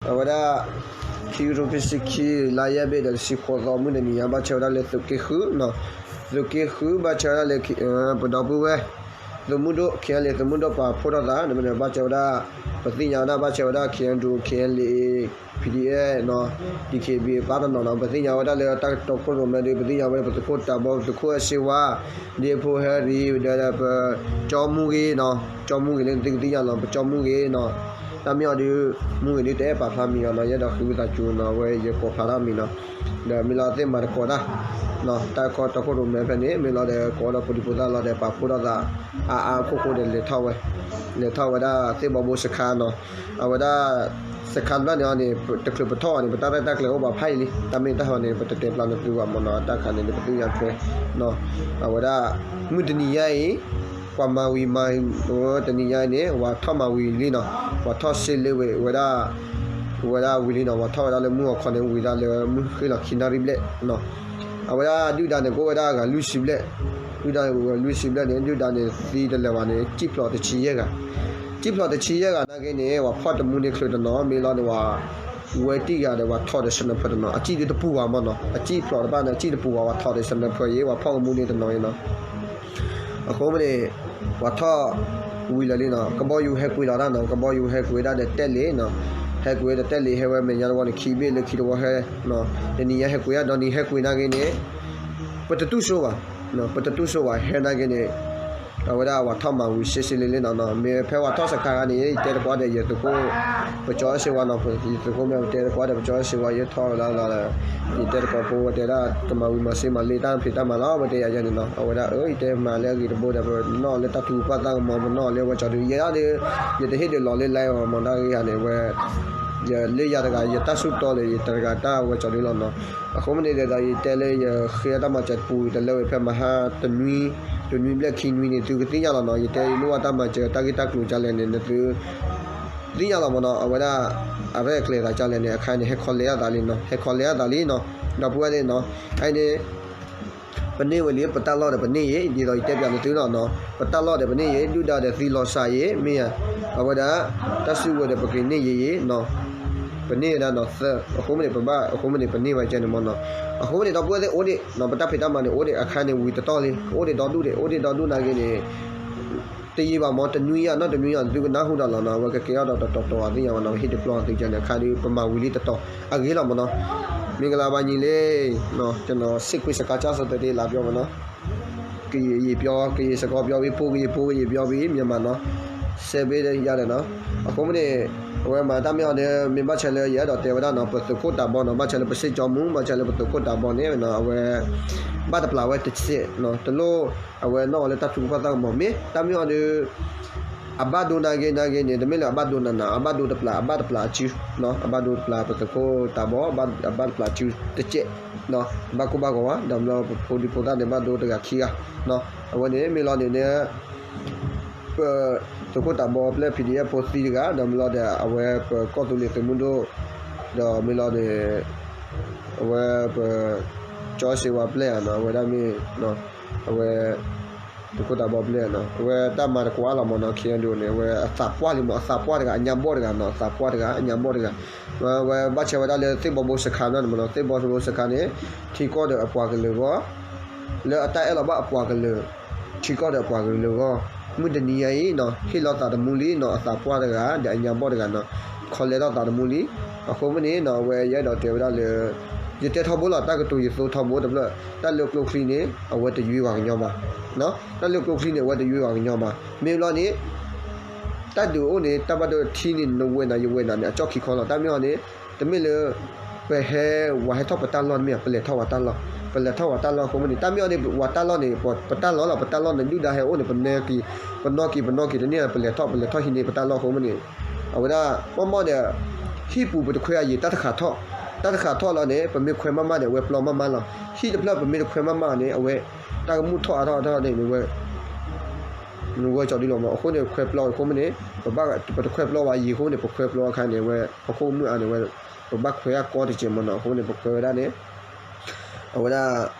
အဝဲဒၣ် ခံကထိခံဆံခံ လါယဲၢ်ဘ့ၣ်ဒီးတဆံဃိးသီ မုၢ်တနံၤညါ ဘၣ်ဆၣ်ဝဲဒၣ်လၢသုးက့ဃု, သုးက့ဃု ဘၣ်ဆၣ်ဝဲဒၣ်လၢ ပဒီပုၢ်ဝဲၢ် သုးမုၢ်ဒိၣ် ခဲလၢာ် သုးမုၢ်ဒိၣ်ပာ်ဖှိၣ်ထီၣ်သး ဘၣ်ဆၣ်ဝဲဒၣ် ပသ့ၣ်ညါဝဲဒၣ် ဘၣ်ဆၣ်ဝဲဒၣ် ခဲအဒိၣ် ခဲလၢာ် ပီၣ်ဒံၣ်အဲၣ် ပၣ်တနီၤနီၤ ပသ့ၣ်ညါဝဲဒၣ်လၢတၢ်တီခိၣ်ရိၣ်မဲဒုး ပသ့ၣ်ညါဝဲဒၣ် ပသုးခိၣ်တးဘီ ပသုးခိၣ်အစ့ဝါ ဒ်ဖိဟဲရံၤ ဒီးပကၠီမူဂ့ၤနီၤ, ကၠီမူဂ့ၤလၢနသုကသ့ၣ်ညါလီၤ ပကၠီမူဂ့ၤနီၤ, တၢ်မ့ၢ်အီၤဒုး မူဂ့ၤဒုးတအဲၣ်ပာ်ဖျါမံၤအီၤနီၤ, ယအဲၣ်ဒိးဃ့ဝံသးစူၤနီၤ, အဝဲယကိးဖျါထီၣ်မံၤနီၤ, ဒီးမ့ၢ်လီၤသ့ၣ်မၤသကိးတၢ် တၢ်ခီတီခိၣ်ရိၣ်မဲဖဲန့ၣ် မ့ၢ်လီၤဒီးကိးဒီးဖိဒံဖိသၣ်လီၤဒီး ပာ်ဖှိၣ်ထီၣ်သး အါအါခိၣ်ခိၣ်ဒီးလဲၤထီၣ်ဝဲ, လဲၤထီၣ်ဝဲဒၣ်သ့ၣ်ဘီဘိစခါနီၤ, အဝဲဒၣ် စခါတဖျၢၣ်န့ၣ်အီၤန့ၣ် တချုးပထီၣ်အီၤန့ၣ် ပတၢ်ရဲၣ်တၢ်ကျဲၤအိၣ်ဘၣ်ဖးအံၤလံ, တၢ်မ့ၢ်တၢ်ဟီန့ၣ် ပတတဲဖျါနသုဘၣ်မ့ၢ်နီၤ, တၢ်ခါန့ၣ် ပသ့ၣ်ညါထွဲ အဝဲဒၣ် မုၢ်တနံၤညါအံၤ ပှၤမၤဝံၤမၤ တနံၤညါအံၤန့ၣ် ပှၤထီၣ်မၤဝံၤလံနီၤ, ပှၤထီၣ်စ့လ့ဝဲဝဲဒၣ် ဝဲဒၣ်ဝံၤလံနီၤ, ပှၤထီၣ်ဝဲဒၣ်လၢမုၢ်ဂီၤခီန့ၣ် ဝံၤဒၣ်လၢမုၢ်ဃ့ၢ်လီၤခံနၣ်ရံၣ်ဘျဲၣ်နီၤ, အဝဲဒၣ်ဒုၣ်ဒါန့ၣ် ကအိၣ်ဝဲဒၣ်အဂၤလွံၢ်ဆံဘျဲၣ်, ဒုၣ်ဒါဂၤလွံၢ်ဆံဘျဲၣ်န့ၣ် ဒုၣ်ဒါန့ၣ်သံတလၢာ်ဘၣ်န့ၣ် စံၣ်ဖျိးတဆံယဲၢ်ဂၤ, စံၣ်ဖျိးတဆံယဲၢ်ဂၤနာ်က့န့ၣ် ပှၤဖီၣ်တမူန့ၢ်ချုးတနီၤ မ့ၢ်လီၤန့ၣ် ပှၤဝဲတံၢ်ဂၤဒီးပှၤထီၣ်ဒီးစနၢၤဖၢတနီၤ အစံၣ်ဒုးတပူၤဘၣ်မ့ၢ်နီၤ, အစံၣ်ဖျိးတဖၣ်န့ၣ် အစံၣ်တပူၤဘၣ် ပှၤထီၣ်ဒီးစနၢၤဖၢအံၤ ပှၤဖီၣ်ကမူန့ၢ်တနီၤအံၤနီၤ အဃိမ့ၢ်န့ၣ် ပှၤထီၣ်ဝံၤလၢာ်လံနီၤ, ကဘီယူၤဟဲကွံာ်လီၤတၢ်နီၤ, ကဘီယူၤဟဲကွံာ်ဝဲဒၣ်ဒီးတဲလ့နီၤ, ဟဲကွံာ်ဝဲဒီးတဲလ့ဟဲဝဲမဲာ်ညါတဝီန့ၣ် ခံဘ့ၣ်လၢခံတဝီဟဲ, တနံၤညါဟဲကွံာ်ဧါ, ဒီးနံၤဟဲကွံာ်နာ်က့န့ၣ် ပတတူၢ်စိဘၣ်, ပတတူၢ်စိဘၣ် ဟဲနာ်က့န့ၣ် အဝဲဒၣ်ပှၤထီၣ်မၤဝံၤစ့စ့လ့လ့နီၤ, မ့ၢ်ဖဲပှၤထီၣ်စခါဂၤန့ၣ် ယတဲတကိးဒီးယသုးခိၣ် ပကၠီအစ့ဝါနီၤ, ယသုးခိၣ်မ့ၢ်ပတဲတကိးဒီးပကၠီအစ့ဝါ ယထီၣ်ဝဲလၢလီၤဒီး ယတဲတကိးဖိဝဲတဲဒၣ် ကမၤဝံၤမၤစ့မၤလ့တၢ်ဖံးတၢ်မၤလီၤ ပတဲယၤယဲန့ၣ်နီၤ, အဝဲဒၣ်အၢ ယတဲမၤလၢအဂ့ၤတဘိဒီး ပနီၣ်လၢတၢ်ထုကဖၣ်သၣ်ကမီၤ ပနီၣ်လၢဝဲကၠီဒုး ယဲဒၣ်ဒီး ယတဟ့ၣ်ဒုးလီၤလၢ live အီၤမ့ၢ်နီၤ, တၢ်ဂ့ၢ်ဂၤန့ၣ် ဝဲ ယလၢယၤတဂၤ ယတၢ်ဆူၣ်တီလၢယတဂၤတၢ်ဝဲကၠီဒုးလီၤနီၤ, အဃိမ့ၢ်န့ၣ်ဒီး ယတဲလၢယဃ့တၢ်မၤစၢၤတပူၤတလၢဝဲဖဲမဟါတနွံ တနွံဘျဲၣ်ခံနွံန့ၣ် သုကသ့ၣ်ညါလီၤနီၤ, ယတဲယလိၣ်ဘၣ်တၢ်မၤစၢၤတၢ်ဂ့ၢ်တၢ်ကျိၤကလဲၣ်န့ၣ် နသု သ့ၣ်ညါလီၤမ့ၢ်နီၤ, အဝဲဒၣ် အရဲၣ်အကျဲၤသးကလဲၣ်န့ၣ် အခါန့ၣ် ဟဲခီလဲအသးလံနီၤ, ဟဲခီလဲအသးလံနီၤ, ဒီပုၢ်ဝဲၢ်သ့ၣ်နီၤ, အန့ၣ် ပန့ၢ်ဝဲလံ ပတၢ်လီၢ်ဒီးပန့ၢ်ယံၤ ဒ်သိးယတဲပၠးနသုလီၤနီၤ, ပတၢ်လီၢ်ဒီးပန့ၢ်ယံၤ ဒုၣ်ဒါဒီးသံလီၤစၢ်ယံၤ မ့ၢ်ဧါ, အဝဲဒၣ် တၢ်စုကဝဲၤဒီးပက့ၤန့ၢ်ယံၤယံၤနီၤ, ပန့ၢ်ဝဲဒၣ်နီၤသၢ အဃိမ့ၢ်န့ၣ် ပဘၣ်အဃိမ့ၢ်န့ၣ် ပန့ၢ်ဝဲကဲန့ၣ်မ့ၢ်နီၤ, အဃိမ့ၢ်န့ၣ် ဒီပုၢ်ဝဲၢ်သ့ၣ်အိၣ်ဒံးနီၤ, ပတၢ်ဖံးတၢ်မၤန့ၣ် အိၣ်ဒံးအခါန့ၣ် ဝံၤတတီၢ်လံ, အိၣ်ဒံးဒီဒူၣ်ဒံး အိၣ်ဒံးဒီဒူၣ်နာ်က့န့ၣ် တယံာ်ဘၣ်မ့ၢ် တနွံယၤနီၢ်တနွံယၤ သုကနၢ်ဟူဒီးလီၤနီၤ, အဝဲကကဲထီၣ်ဒီးတတီၤတီၤအသ့ၣ်ညါဘၣ်နီၤ, ဟ့ၣ်တပျီသ့ၣ်ကန့ၣ် အခါဒုး ပမၤဝံၤလံတတီၤ အဂ့ၤလီၤမ့ၢ်နီၤ, မင်္ဂလာပါညီလေး, ကျွန်တော်စစ်ခွေးစကားကျစော်တဒ့လာပြောမ့ၢ်နီၤ, ကရင်ပြော ကရင်စကားပြောပြီး ပိုကရင် ပိုကရင်ပြောပြီး မြန်မာနော်, ဆယ်ပေးရတယ်နော်, အဃိမ့ၢ်န့ၣ် အဝဲမၤတၢ်မ့ၢ်အီၤဒီး မ့ၢ်ဘၣ်ဆၣ်လၢယအဲၣ်ဒိးတဲဝဲဒၣ်နီၤ, ပသုးခိၣ်တးဘီနီၤ, ဘၣ်ဆၣ်လၢပစ့ၣ်ကၠီမူ ဘၣ်ဆၣ်လၢပသုးခိၣ်တးဘီန့ၣ် အဝဲ ဘၣ်တပျးဝဲတစဲးနီၤ, တလိၣ် အဝဲနီၣ်အီၤလၢတၢ်ထုကဖၣ်သၣ်ကမီၤ မ့ၢ်တၢ်မ့ၢ်အီၤဒီး အဘၣ်ဒိနာ်က့နာ်က့န့ၣ် တမ့ၢ်လၢအဘၣ်ဒိနးနး အဘၣ်ဒိတပျး အဘၣ်တပျးအစုနီၤ, အဘၣ်ဒိတပျးပသုးခိၣ်တးဘီ အဘၣ်တပျးအစုတစဲးနီၤ, ဘၣ်ကိၢ်ဘၣ်ဂီၤဝဲ ဒီးမ့ၢ်လီၤပဖိဒံဖိသၣ်န့ၣ် ဘၣ်ဒိတဂၤခံဂၤနီၤ, အဝဲန့ၣ်မ့ၢ်လီၤန့ၣ် ပသုးခိၣ်တးဘီပျဲၢ် ဖံးဒံၣ်အဲၣ်ဖိသံတဂၤ ဒီးမ့ၢ်လီၤဒီး အဝဲပကီၢ်သူလ့ၤသုးမုၢ်ဒိၣ် ဒီးမ့ၢ်လီၤန့ၣ် အဝဲပ ကၠီစ့ဝါပျဲၢ်ဧါနီၤ, အဝဲဒၣ်မ့ၢ် အဝဲ သုးခိၣ်တးဘီပျဲၢ်နီၤ, အဝဲတၢ်မၤတကွၢ်လီၤမ့ၢ်နီၤ, ခဲအံၤဒိးန့ၣ် အဝဲအသးပှၢ်လံမ့ၢ် အသးပှၢ်တဂၤ အညါဘီၣ်တဂၤနီၤ, အသးပှၢ်တဂၤ အညါဘီၣ်တဂၤ, အဝဲဘၣ်ဆၣ်ဝဲဒၣ်လၢသ့ၣ်ဘီဘိစခါန့ၣ်မ့ၢ်နီၤ, သ့ၣ်ဘီဘိစခါန့ၣ် ထံကီၢ်ဒီးအပှၤကလုာ်အဂီၢ် လၢအတၢ်အဲၣ်လီၤဘၣ်အပှၤကလုာ် ထံကီၢ်ဒီးအပှၤကလုာ်အဂီၢ်, မုၢ်တနံၤညါအံၤနီၤ ဟ့ၣ်လီၤသးသမူလံနီၤ, အသးပှၢ်တဂၤ ဒီးအညါဘီၣ်တဂၤနီၤ, ခီလဲထီၣ်သးသမူလံ, အဃိမ့ၢ်န့ၣ်နီၤ အဝဲယအဲၣ်ဒိးတဲဝဲဒၣ်လၢ ယတဲထီဘိလီၤ တၢ်ကတိၤယသိထီဘိတဖျၢၣ်, တၢ်လၢကျိချံန့ၣ် အဝဲတယွ့ပှၤကညီဘၣ်, တၢ်လၢကျိချံန့ၣ် အဝဲတယွ့ပှၤကညီဘၣ်, မ့ၢ်ဘျီန့ၣ် တၢ်ဒုးအိၣ်န့ၣ် တၢ်ဘၣ်ဒိထံန့ၣ် နဝဲနၤယဝဲနၤန့ၣ် အကၠီၣ်ခံခီလီၤ, တၢ်မ့ၢ်အီၤန့ၣ် တမ့ၢ်လၢ ပဟဲ ဝဲဟဲထီၣ်ပတၢ်လီၢ်တမ့ၢ် ပလဲၤထီၣ်ဝဲတၢ်လီၢ်, ပလဲၤထီၣ်ဝဲတၢ်လီၢ်အဃိမ့ၢ်န့ၣ် တၢ်မ့ၢ်အီၤန့ၣ် ဝဲတၢ်လီၢ်န့ၣ် ပတၢ်လီၢ်လီၤ, ပတၢ်လီၢ်န့ၣ် ဒုၣ်ဒါဟဲအိၣ်န့ၣ် ပနၢက့ၤ ပနီၢ်က့ၤ ပနီၢ်က့ၤတန့ၢ် ပလဲၤထီၣ် ပလဲၤထီၣ်ဟံးန့ၢ်ပတၢ်လီၢ်အဃိမ့ၢ်န့ၣ် အဝဲဒၣ် မ့ၢ်မ့ၢ်ဒီး ဟံၣ်ပူၤပတခွဲအယံၤ တၢ်တခးထီၣ်, တၢ်တခးထီၣ်လီၤန့ၣ် ပမ့ၢ်ခွဲမးမးန့ၣ် အဝဲပျီမးမးလီၤ, ဟံၣ်တဖျၢၣ်ပမ့ၢ်တခွဲမးမးန့ၣ် အဝဲ တၢ်ကမူၣ်ထီၣ်အါထီၣ်အါထီၣ်န့ၣ် နဝဲကၠီဒုလီၤမး, အဃိန့ၣ် ခွဲပျီအဃိမ့ၢ်န့ၣ် ပဘၣ် ပတခွဲပျီဘၣ်ယံၤအဃိန့ၣ် ပခွဲပျီအခါန့ၣ် အဝဲ ပခိၣ်မုၣ်အါန့ၣ် ဝဲ ပဘၣ်ခွဲအကီတစဲးမးနီၤ, အဃိန့ၣ် ပခွဲဝဲဒၣ်န့ၣ် အဝဲဒၣ်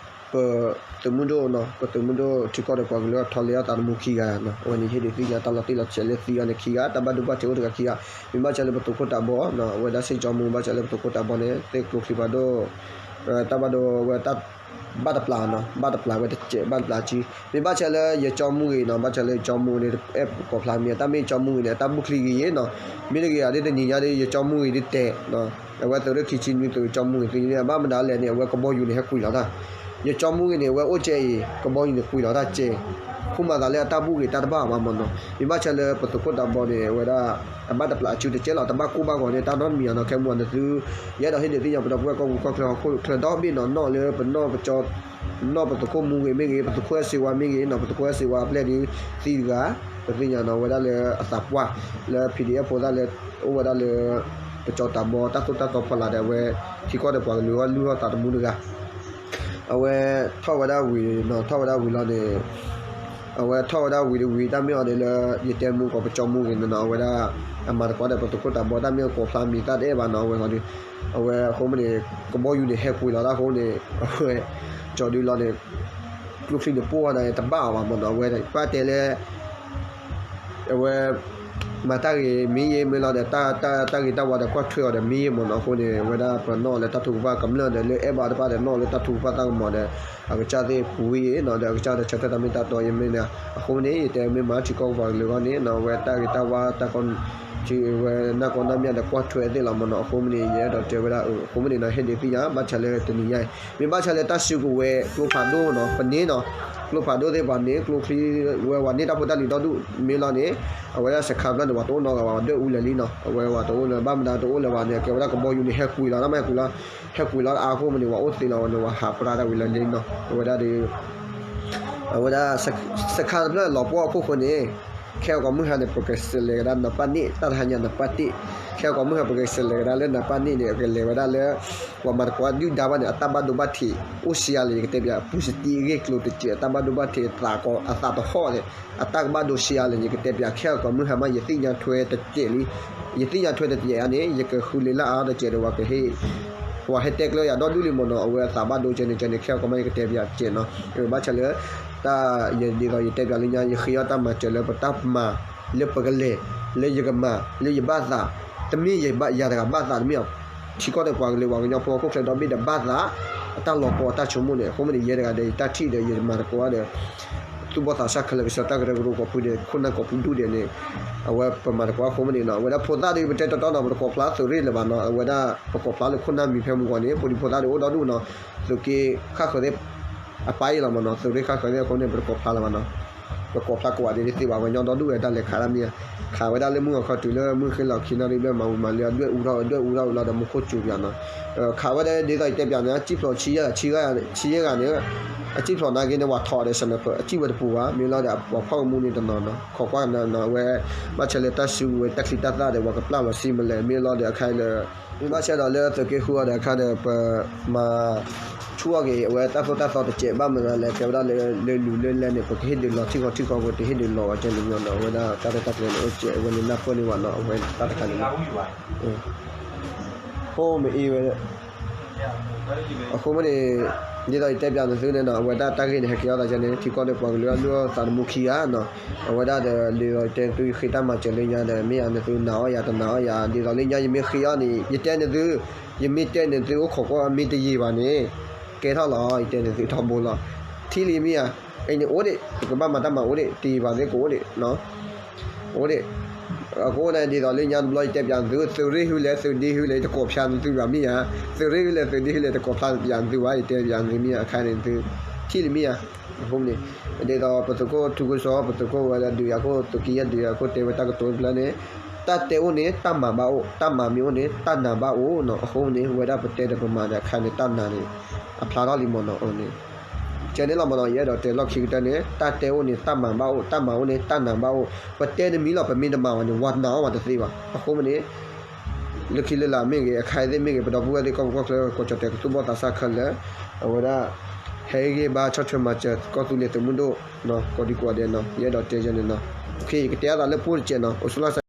ပသုးမုၢ်ဒိၣ်နီၤ, ပသုးမုၢ်ဒိၣ်ထံကီၢ်ဒီးပှၤကလုာ်အထီလ့အီၣ်သးသမူခံဂၤနီၤ, အဝဲန့ၣ်ဟ့ၣ်ဒုးသ့ၣ်ညါတၢ်လီၤတံၢ်လီၤဆဲးလၢသံအီၤန့ၣ်ခံဂၤ, တၢ်ဘၣ်ဒိဘၣ်ထံးအိၣ်တဂၤခံဂၤ, မ့ၢ်ဘၣ်ဆၣ်လၢပသုးခိၣ်တးဘီနီၤ, အဝဲဒၣ်စ့ၣ်ကၠီမူ ဘၣ်ဆၣ်လၢပသုးခိၣ်တးဘီန့ၣ် သ့ၣ်ကျိချံဖးဒိၣ် တၢ်ဘၣ်ဒိဝဲတၢ်ဘၣ်တပျးနီၤ, ဘၣ်တပျးဝဲတစဲး ဘၣ်တပျးဆံ, မ့ၢ်ဘၣ်ဆၣ်လၢယကၠီမူဂ့ၤနီၤ, ဘၣ်ဆၣ်လၢယကၠီမူန့ၣ် အဲၣ်ကိးဖျါမံၤ တၢ်မ့ၢ်ယကၠီမူဂ့ၤန့ၣ် အတၢ်ဘူၣ်ချံဂ့ၤဂ့ၤနီၤ, မ့ၢ်တဂ့ၤဂ့ၤဒ်တနံၤညါဒီး ယကၠီမူဂ့ၤဒ်တဲာ်နီၤ, အဝဲသုးရ့ၣ်ခံဆံနွံသုးကၠီမူဂ့ၤသုးန့ၣ် ဘၣ်မနုၤလဲၣ်န့ၣ် အဝဲကဘီယူၤန့ၣ်ဟဲကွံာ်လီၤတၢ်, ယကၠီမူဂ့ၤန့ၣ် အဝဲအိၣ်ကဲအံၤ ကဘီယူၤန့ၣ်ကွံာ်လီၤတၢ်ကဲ ဃိမၤသးလၢအတၢ်ဘူၣ်ဂ့ၤတၢ်တဘၣ်အီၤဘၣ်မးနီၤ, မ့ၢ်ဘၣ်ဆၣ်လၢပသုးခိၣ်တးဘီန့ၣ် အဝဲဒၣ် အဘၣ်တပျးအစုတကဲလီၤ, တဘၣ်ကိၢ်ဘၣ်ဂီၤန့ၣ် တၢ်နီတမံၤအနီၤ, ခဲမုၢ်နသု ယအဲၣ်ဒိးဟ့ၣ်ဒုးသ့ၣ်ညါပဒီပုၢ်ဝဲၢ်ကီၢ်ပူၤကီၢ်ချၢဟီၣ်ခိၣ်ချၢဒီဘ့ၣ်နီၤ, နီၣ်လၢပနီၢ်ပကၠီ နီၢ်ပသုးခိၣ်မူဂ့ၤမ့ၢ်ဂ့ၤ, ပသုးခိၣ်အဲၣ်စ့ဝါမ့ၢ်ဂ့ၤနီၤ, ပသုးခိၣ်အဲၣ်စ့ဝါအပျဲၢ်ဒုးသံတဂၤ, ပသ့ၣ်ညါနီၤ, အဝဲဒၣ်လၢအသးပှၢ် လၢ PDF ဖိသၣ်လၢ အိၣ်ဝဲဒၣ်လၢ ပကၠီတးဘီတၢ်သိၣ်တၢ်သီဖီလာ်ဒီး အဝဲထံကီၢ်ဒီးပှၤကလုာ်အဂီၢ်လုၢ်ထီၣ်သးသမူတဂၤ အဝဲထီၣ်ဝဲဒၣ်ဝံၤနီၤ, ထီၣ်ဝဲဒၣ်ဝံၤလီၤန့ၣ်, အဝဲထီၣ်ဝဲဒၣ်ဝံၤတဝံၤ တၢ်မ့ၢ်အီၤန့ၣ်လၢ ယတဲမူကီးပကၠီမူဂ့ၤန့ၣ်နီၤ, အဝဲဒၣ် အမၤသကိးဒီးပသုးခိၣ်တးဘီ တၢ်မ့ၢ်ကိးဖျါမံၤသၣ်တအဲၣ်ဘၣ်နီၤ, အဝဲဒီး အဝဲအဃိမ့ၢ်န့ၣ် ကဘီယူၤန့ၣ်ဟဲကွံာ်လီၤတၢ်အဃိန့ၣ် အဝဲ ကၠီဒုလီၤန့ၣ် ကျိချံန့ၣ်ပိၢ်ဝဲဒၣ်န့ၣ် တဘၣ်အီၤဘၣ်မးနီၤ, အဝဲပၢ်တဲလၢ အဝဲ မၤတၢ်ဂ့ၤမ့ၢ်ယဲမ့ၢ်လီၤဒီး တၢ်ဂ့ၤတၢ်ဝါဒီးကွၢ်ထွဲအီၤဒီးမ့ၢ်ယဲမးနီၤ, အဃိန့ၣ် အဝဲဒၣ်ပနီၣ်လၢတၢ်ထုကဖၣ်ကမျၢၢ်ဒီး လၢအဲၣ်ဘၣ်တဖၣ်ဒီးနီၣ်လၢတၢ်ထုကဖၣ်သၣ်ကမီၤဒီး အကစၢ်သ့ၣ်ပူၤဝံၤအံၤနီၤ, ဒီးအကစၢ်ဒီးဆၢထၢၣ်တၢ်မ့ၢ်တၢ်တီယဲမ့ၢ်န့ၣ်, အဃိန့ၣ် ယတဲမ့ၢ်မၤထံကီၢ်ပှၤကလုာ်အဂီၢ်န့ၣ်နီၤ, အဝဲတၢ်ဂ့ၤတၢ်ဝါတၢ်ကီ ထံဝဲနၢ်ကီၢ်နၢ်မၠၣ်ဒီးကွၢ်ထွဲသ့ၣ်လီၤမးနီၤ, အဃိမ့ၢ်န့ၣ် ယအဲၣ်ဒိးတဲဝဲဒၣ် အဃိမ့ၢ်န့ၣ်နီၤ ဟ့ၣ်ဒုးသ့ၣ်ညါ ဘၣ်ဆၣ်လၢတနံၤညါအံၤ မ့ၢ်ဘၣ်ဆၣ်လၢတၢ်စုကဝဲၤကျိဖးဒိၣ်နီၤ, ပန့ၢ်နီၤ, ကျိဖးဒိၣ်သ့ၣ်ပှၤန့ၣ် ကျိချံဝဲဝၤန့ၢ်တၢ်ဖိတၢ်လံၤဒီဒူၣ်မ့ၢ်လီၤန့ၣ်, အဝဲဒၣ်စခါဖျၢၣ်န့ၣ် ပှၤတအိၣ်နီတဂၤဘၣ်, ပှၤဒွဲၣ်အူလၢာ်လံနီၤ, အဝဲပှၤတအိၣ်လၢၤ ဘၣ်မနုၤတအိၣ်လၢၤဘၣ်န့ၣ် ကဲဝဲဒၣ်ကဘီယူၤန့ၣ် ဟဲကွံာ်လီၤ, တၢ်မ့ၢ်ဟဲကွံာ်လီၤ, ဟဲကွံာ်လီၤအါအဃိမ့ၢ်န့ၣ် ပှၤအိၣ်သ့လီၤဝဲန့ၣ် ပှၤဟးပြၢတၢ်ဝံၤလၢာ်လံနီၤ, အဝဲဒၣ်ဒီး အဝဲဒၣ် စခါတဖျၢၣ်လီၤပှီၢ်အခိၣ်ဃိန့ၣ် ခဲအံၤကိးမုၢ်ဟါန့ၣ် ပကစးလဲၤကဒါနံပါတ်နှစ်, တၢ်တဟါညါနံပါတ်တစ်, ခဲအံၤကိးမုၢ်ဟါ ပကစးလဲၤကဒါလၢနံပါတ်နှစ်န့ၣ် ကလဲၤဝဲဒၣ်လၢ ပှၤမၤသကိးဒုၣ်ဒါဘၣ်န့ၣ် အတၢ်ဘၣ်ဒိဘၣ်ထံးအိၣ်ဆံးအါလဲၣ် ယကတဲပၠး, ပူၤစတံအဂ့ၢ်ကျိၤတစဲး အတၢ်ဘၣ်ဒိဘၣ်ထံး အသးကီ အသးတဟီၣ်န့ၣ် အတၢ်ကဘၣ်ဒိဆံးအါလဲၣ် ယကတဲပၠး, ခဲအံၤကိးမုၢ်ဟါမး ယသ့ၣ်ညါထွဲတစဲးလံ, ယသ့ၣ်ညါထွဲတစဲးဧါန့ၣ် ယကဃုလ့လၢအါတစဲးဒီး ပှၤကဟ့ၣ် ပှၤဟဲတဲကျၢၤယၤဒီဒူၣ်လံမ့ၢ်နီၤ, အဝဲအသးဘၣ်ဒိကဲန့ၣ်ကဲန့ၣ် ခဲအံၤကိးမုၢ်ဟါ ယကတဲပၠးတစဲးနီၤ, ဘၣ်ဆၣ်လၢ တၢ်ယဒ်သိးယတဲပၠးလၢညါ ယဃ့အီၣ်တၢ်မၤစၢၤလၢပတၢ်မၤ လၢပကလဲၤ လၢယကမၤ လၢယဘၣ်သး, တမ့ၢ်ယၤတဂၤဘၣ်သးတမ့ၢ်အီၤ, ထံကီၢ်ဒီးပှၤကလုာ်ပှၤကညီဖိဟီၣ်ခိၣ်ချၢဒီဘ့ၣ်ဒီးဘၣ်သး, အတၢ်လီၤပှီၢ်အတၢ်ဆိကမိၣ်န့ၣ်, အဃိမ့ၢ်န့ၣ် ယဲတဂၤဒီး ယတၢ်ထံၣ်ဒီး ယမၤသကိးဒီး သူၣ်ဘီၣ်သးစၢ်ခဲလၢာ် ကစၢ်တၢ်ကရၢကရိကိးဖုဒီး ခိၣ်နၢ်ကိးဖုဒူၣ်ဒဲးန့ၣ်, အဝဲပမၤသကိးအဃိမ့ၢ်န့ၣ်နီၤ, အဝဲဒၣ်ဖိသၣ်ဒီး ပတဲတီတီနီၤ ပတကိးဖျါသုးရ့ၣ်လၢၤဘၣ်နီၤ, အဝဲဒၣ်ပကိးဖျါလၢခိၣ်နၢ်မံၤဖဲမုၢ်ဂီၤန့ၣ် ဖိဒံဖိသၣ်ဒီးအိၣ်ဒီဒူၣ်နီၤ, သုးက့ဃၣ်ဃၢၤသ့ၣ် အပၢ်အံၤလီၤမ့ၢ်နီၤ, သုးရ့ၣ်ဃၣ်ဃၢၤသ့ၣ်အဃိန့ၣ် ပတကိးဖျါလၢၤဘၣ်နီၤ, ပကိးဖျါကိးဂၤဒဲးသ့ၣ်ဘၣ် ပှၤကညီဒီဒူၣ်ဝဲတၢ်လဲၤခးတၢ်မ့ၢ်ဧါ, ခးဝဲဒၣ်လၢမုၢ်ဂီၤခီတုၤလၢမုၢ်ဃ့လီၤခံနီၤ ဒ်ဘျဲၣ်မၤဝံၤမၤလၢ ဒွဲၣ်အူထီၣ်ဝဲဒွဲၣ်အူထီၣ်ဝဲလီၤဒီး မူခိၣ်စူၤပၠးနီၤ, ခးဝဲဒၣ်ဒ်သိးယတဲပၠးန့ၣ် အစံၣ်ဖျိးဆံယဲၢ်ဂၤ ဆံယဲၢ်ဂၤန့ၣ်, အစံၣ်ဖျိးနာ်က့န့ၣ် ဝၤထီၣ်ဒီး sniper အစံၣ်ဝဲတပူၤဘၣ်, မ့ၢ်လီၤဒီး ပှၤဖီၣ်ကမူန့ၣ်တနီၤနီၤ ခိးကွၢ်ကနၤနီၤ အဝဲ ဘၣ်ဆၣ်လၢတၢ်စုကဝဲၤတၢ်ချံတၢ်သၣ်ဒီး ပှၤကပျၢ်လီၤစံမလဲၣ် မ့ၢ်လီၤဒီးအခါလၢ မ့ၢ်ဘၣ်ဆၣ်ဒီးလၢသုးက့ဃုအီၤဒီးအခါဒီး ပမၤဆူၣ်အီၤက့ၤ အဝဲတၢ်သိၣ်တၢ်သီတစဲးဘၣ်မနုၤလဲၣ် ကဲဝဲဒၣ်လၢ လၢလူၤလၢလဲၢ်န့ၣ် ပကဟ့ၣ်ဒုးလီၤထံၣ်ဃီထံၣ်ဃီ ပတဟ့ၣ်ဒုးလီၤဝဲကဲန့ၣ်မ့ၢ်နီၤ အဝဲဒၣ်တၢ်ရဲၣ်တၢ်ကျဲၤန့ၣ် အိၣ်ကဲးဝဲန့ၣ်နၢ်ပၢၢ်န့ၢ်ဝဲနီၤ အဝဲတၢ်တခါန့ၣ် ဖိမ့ၢ်အံၤဝဲ အဃိမ့ၢ်န့ၣ် ဒ်သိးယတဲပၠးနသုန့ၣ်နီၤ အဝဲဒၣ်တၢ်ဂ့ၢ်န့ၣ် ဟဲက့ၤအီၣ်သးကဲန့ၣ် ထံကီၢ်ဒီးပှၤကလုာ်အလုၢ်အီၣ်သးသမူခံဂၤနီၤ အဝဲဒၣ်ဒီး ဒ်သိးယတဲနသု ယဃ့တၢ်မၤစၢၤလၢညါဒီး မ့ၢ်ယၤနသုနာ်အီၣ်ယၤတနာ်အီၣ်ယၤ ဒ်သိးလၢညါယမ့ၢ်ဃ့အီၣ်န့ၣ် ယတဲနသု ယမ့ၢ်တဲနသုအိၣ်ခိးကွၢ်မ့ၢ်တယံာ်ဘၣ်န့ၣ် ကဲထီၣ်လီၤ ယတဲနသုထီဘိလီၤ ထံၣ်လံမ့ၢ်ဧါ အံၤန့ၣ်အိၣ်ဒံး ပကဘၣ်မၤတၢ်မၤအိၣ်ဒံး တယံာ်ဘၣ်သ့ၣ်ကအိၣ်ဒံး အိၣ်ဒံး အဃိန့ၣ် ဒ်သိးလၢညါတဘျီယတဲပၠးနသု သုးရ့ၣ်ဟုလဲၣ် သုးဒ့ဟုလဲၣ် ယတကိးဖျါနသုဘၣ်မ့ၢ်ဧါ သုးရ့ၣ်ဟုလဲၣ် သုးဒ့ဟုလဲၣ် တကိးဖျါပၠးနသုဘၣ် ယတဲပၠးနသုမ့ၢ်ဧါ အခါန့ၣ်သု ထံၣ်လံမ့ၢ်ဧါ အဃိန့ၣ် ဒ်သိးပသုးခိၣ်ထူကစီၣ် ပသုးခိၣ်ဝဲလၢဒုးယၤခိၣ် သုးက့ယဲၢ်ဒုးယၤခိၣ် တဲဝဲတၢ်ကတိၤတဖျၢၣ်န့ၣ် တၢ်တဲအိၣ်န့ၣ် တၢ်မၤဘၣ်အိၣ် တၢ်မၤမ့ၢ်အိၣ်န့ၣ် တၢ်နာ်ဘၣ်အိၣ်နီၤ အဃိန့ၣ် ဝဲဒၣ်ပတဲဒီးပမၤဒီးအခါန့ၣ် တၢ်နာ်န့ၣ် အဖျါထီၣ်လံမ့ၢ်နီၤ အဃိန့ၣ် ကဲန့ၣ်လီၤမ့ၢ်နီၤ ယအဲၣ်ဒိးတဲလီၢ်ခံကတၢၢ်န့ၣ် တၢ်တဲအိၣ်န့ၣ် တၢ်မၤဘၣ်အိၣ် တၢ်မၤအိၣ်န့ၣ် တၢ်နာ်ဘၣ်အိၣ် ပတဲတမံၤလီၤ ပမ့ၢ်တမၤဘၣ်န့ၣ် ဝၤနာ်အီၣ်ဝဲတသ့ဘၣ် အဃိမ့ၢ်န့ၣ် လၢခံလၢလာ်မ့ၢ်ဂ့ၤ အခါအံၤသ့ၣ်မ့ၢ်ဂ့ၤ ပဒီပုၢ်ဝဲၢ်သ့ၣ် ကီၢ်ပူၤကီၢ်ချၢ ကီၢ်ကၠီၣ်တဲာ် ကသူၣ်ဘီၣ်သးစၢ်ခဲလၢာ် အဝဲဒၣ် ဟဲဂ့ၤဘါဆီၣ်ထွဲမၤစၢၤ ကီၢ်သူလ့ၤသုးမုၢ်ဒိၣ် ကိးဒံကိးဂၤဒဲးနီၤ ယအဲၣ်ဒိးတဲယဲန့ၣ်နီၤ ယကတဲအသးလၢပှိၢ်တစဲးနီၤ အိၣ်ဆူၣ်လီၤစဲး